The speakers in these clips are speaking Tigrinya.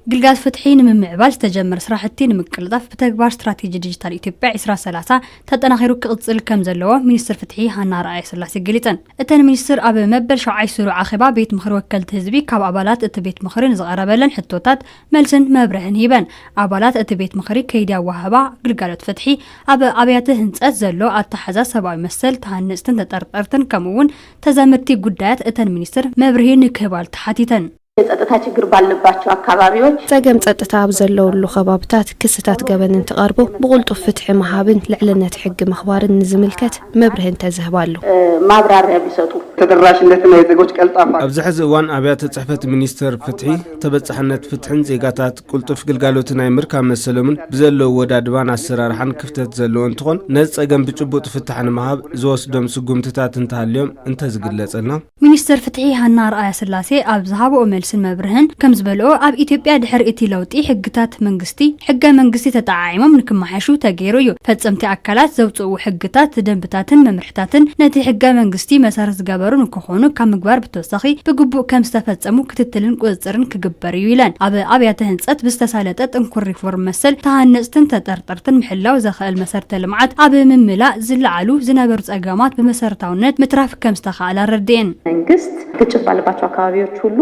ግልጋሎት ፍትሒ ንምምዕባል ዝተጀመረ ስራሕቲ ንምቅልጣፍ ብተግባር ስትራቴጂ ዲጂታል ኢትዮጵያ ዕስራ ሰላሳ ተጠናኺሩ ክቕፅል ከም ዘለዎ ሚኒስትር ፍትሒ ሃና ኣርኣያ ስላሴ ገሊፀን። እተን ሚኒስትር ኣብ መበል ሸውዓይ ስሩዕ ኣኼባ ቤት ምኽሪ ወከልቲ ህዝቢ ካብ ኣባላት እቲ ቤት ምኽሪ ንዝቐረበለን ሕቶታት መልስን መብርህን ሂበን። ኣባላት እቲ ቤት ምኽሪ ከይዲ ኣወሃህባ ግልጋሎት ፍትሒ ኣብ ኣብያተ ህንፀት ዘሎ ኣተሓዛ ሰብኣዊ መሰል ተሃነፅትን ተጠርጠርትን ከምኡ እውን ተዛመድቲ ጉዳያት እተን ሚኒስትር መብርሂ ንክህባሉ ተሓቲተን። የጸጥታ ችግር ባለባቸው አካባቢዎች ጸገም ጸጥታ ኣብ ዘለውሉ ከባብታት ክስታት ገበን እንትቐርቡ ብቕልጡፍ ፍትሒ ምሃብን ልዕልነት ሕጊ ምኽባርን ንዝምልከት መብርሂ እንተዝህባሉ። ማብራሪያ ቢሰጡ። ተደራሽነትና የዜጎች ቀልጣፋ ኣብዚ ሕዚ እዋን ኣብያተ ጽሕፈት ሚኒስቴር ፍትሒ ተበጻሕነት ፍትሕን ዜጋታት ቅልጡፍ ግልጋሎት ናይ ምርካብ መሰሎምን ብዘለዉ ወዳድባን ኣሰራርሓን ክፍተት ዘለዎ እንትኾን ነዚ ጸገም ብጭቡጥ ፍታሕ ንምሃብ ዝወስዶም ስጉምትታት እንተሃልዮም እንተዝግለጸልና ሚኒስትር ፍትሒ ሃና ኣርኣያ ስላሴ ኣብ ዝሃብኦ መልስን መብርህን ከም ዝበልኦ ኣብ ኢትዮጵያ ድሕሪ እቲ ለውጢ ሕግታት መንግስቲ ሕገ መንግስቲ ተጠዓዒሞም ንክመሓሹ ተገይሩ እዩ። ፈጸምቲ ኣካላት ዘውፅኡ ሕግታት፣ ደንብታትን መምርሕታትን ነቲ ሕገ መንግስቲ መሰረት ዝገበሩ ንክኾኑ ካብ ምግባር ብተወሳኺ ብግቡእ ከም ዝተፈጸሙ ክትትልን ቁፅፅርን ክግበር እዩ ኢለን። ኣብ ኣብያተ ህንፀት ብዝተሳለጠ ጥንኩር ሪፎርም መሰል ተሃነፅትን ተጠርጠርትን ምሕላው ዘኽእል መሰረተ ልምዓት ኣብ ምምላእ ዝለዓሉ ዝነበሩ ፀገማት ብመሰረታውነት ምትራፍ ከም ዝተኻእለ ኣረድኤን። መንግስት ግጭት ባለባቸው አካባቢዎች ሁሉ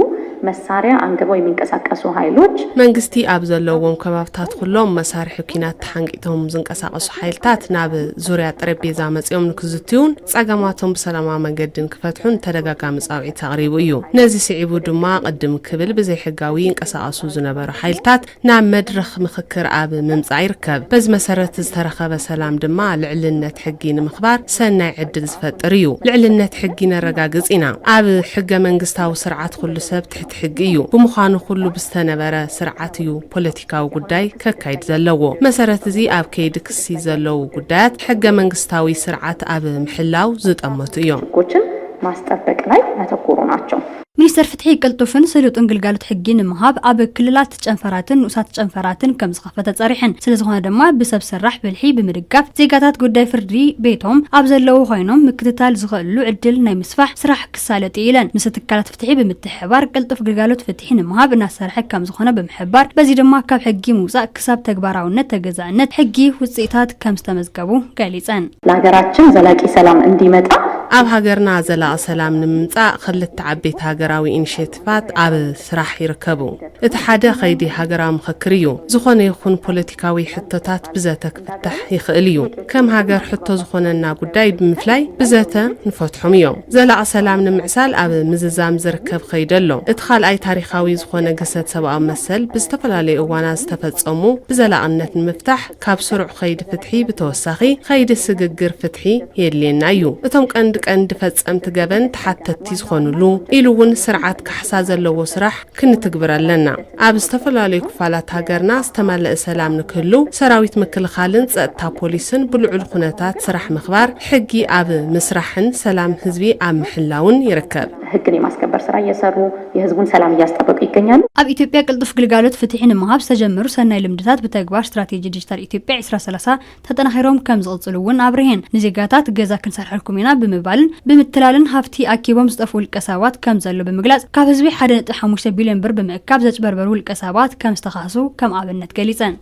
መሳሪያ አንግበው የሚንቀሳቀሱ ኃይሎች መንግስቲ ኣብ ዘለዎም ከባብታት ኩሎም መሳርሒ ኲናት ተሓንቂቶም ዝንቀሳቐሱ ሓይልታት ናብ ዙርያ ጠረጴዛ መጺኦም ንክዝትዩን ጸገማቶም ብሰላማዊ መንገዲ ንክፈትሑን ተደጋጋሚ ጻውዒት ኣቕሪቡ እዩ። ነዚ ስዒቡ ድማ ቅድም ክብል ብዘይሕጋዊ ይንቀሳቐሱ ዝነበሩ ሓይልታት ናብ መድረኽ ምኽክር ኣብ ምምጻእ ይርከብ። በዚ መሰረት ዝተረኸበ ሰላም ድማ ልዕልነት ሕጊ ንምኽባር ሰናይ ዕድል ዝፈጥር እዩ። ልዕልነት ሕጊ ነረጋግጽ ኢና። ኣብ ሕገ መንግስታዊ ስርዓት ኩሉ ሰብ ትሕቲ ሕጊ እዩ። ብምዃኑ ኩሉ ብዝተነበረ ስርዓት እዩ ፖለቲካዊ ጉዳይ ከካይድ ዘለዎ። መሰረት እዚ ኣብ ከይዲ ክሲ ዘለዉ ጉዳያት ሕገ መንግስታዊ ስርዓት ኣብ ምሕላው ዝጠመቱ እዮም። ሕጎችን ማስጠበቅ ላይ ያተኮሩ ናቸው። ሚኒስቴር ፍትሒ ቅልጡፍን ስሉጥን ግልጋሎት ሕጊ ንምሃብ ኣብ ክልላት ጨንፈራትን ንኡሳት ጨንፈራትን ከም ዝኸፈተ ጸሪሐን። ስለዝኾነ ድማ ብሰብ ሰራሕ ብልሒ ብምድጋፍ ዜጋታት ጉዳይ ፍርዲ ቤቶም ኣብ ዘለዉ ኮይኖም ምክትታል ዝኽእሉ ዕድል ናይ ምስፋሕ ስራሕ ክሳለጥ እዩ ኢለን። ምስ ትካላት ፍትሒ ብምትሕባር ቅልጡፍ ግልጋሎት ፍትሒ ንምሃብ እናሰርሐ ከም ዝኾነ ብምሕባር በዚ ድማ ካብ ሕጊ ምውፃእ ክሳብ ተግባራውነት ተገዛእነት ሕጊ ውፅኢታት ከም ዝተመዝገቡ ገሊፀን። ለሀገራችን ዘላቂ ሰላም እንዲመጣ ኣብ ሃገርና ዘላቒ ሰላም ንምምጻእ ክልተ ዓበይቲ ሃገራዊ ኢኒሼቲቫት ኣብ ስራሕ ይርከቡ። እቲ ሓደ ከይዲ ሃገራዊ ምኽክር እዩ። ዝኾነ ይኹን ፖለቲካዊ ሕቶታት ብዘተ ክፍታሕ ይኽእል እዩ። ከም ሃገር ሕቶ ዝኾነና ጉዳይ ብምፍላይ ብዘተ ንፈትሖም እዮም። ዘላቒ ሰላም ንምዕሳል ኣብ ምዝዛም ዝርከብ ከይዲ ኣሎ። እቲ ካልኣይ ታሪኻዊ ዝኾነ ግህሰት ሰብኣዊ መሰል ብዝተፈላለዩ እዋናት ዝተፈጸሙ ብዘላቕነት ንምፍታሕ ካብ ስሩዕ ከይዲ ፍትሒ ብተወሳኺ ከይዲ ስግግር ፍትሒ የድልየና እዩ። እቶም ቀንዲ ቀንዲ ፈጸምቲ ገበን ተሓተትቲ ዝኾኑሉ ኢሉ እውን ስርዓት ካሕሳ ዘለዎ ስራሕ ክንትግብር ኣለና። ኣብ ዝተፈላለዩ ክፋላት ሃገርና ዝተማለአ ሰላም ንክህሉ ሰራዊት ምክልኻልን ጸጥታ ፖሊስን ብልዑል ኩነታት ስራሕ ምኽባር፣ ሕጊ ኣብ ምስራሕን ሰላም ህዝቢ ኣብ ምሕላውን ይርከብ። ህግን የማስከበር ስራ እየሰሩ የህዝቡን ሰላም እያስጠበቁ ይገኛሉ። ኣብ ኢትዮጵያ ቅልጡፍ ግልጋሎት ፍትሒ ንምሃብ ዝተጀመሩ ሰናይ ልምድታት ብተግባር ስትራቴጂ ዲጂታል ኢትዮጵያ ዕስራ ሰላሳ ተጠናኺሮም ከም ዝቕፅሉ እውን ኣብርሄን። ንዜጋታት ገዛ ክንሰርሐልኩም ኢና ብምባልን ብምትላልን ሃፍቲ ኣኪቦም ዝጠፍኡ ውልቀ ሰባት ከም ዘሎ ብምግላፅ ካብ ህዝቢ ሓደ ነጥቢ ሓሙሽተ ቢልዮን ብር ብምእካብ ዘጭበርበሩ ውልቀ ሰባት ከም ዝተኻሱ ከም ኣብነት ገሊፀን።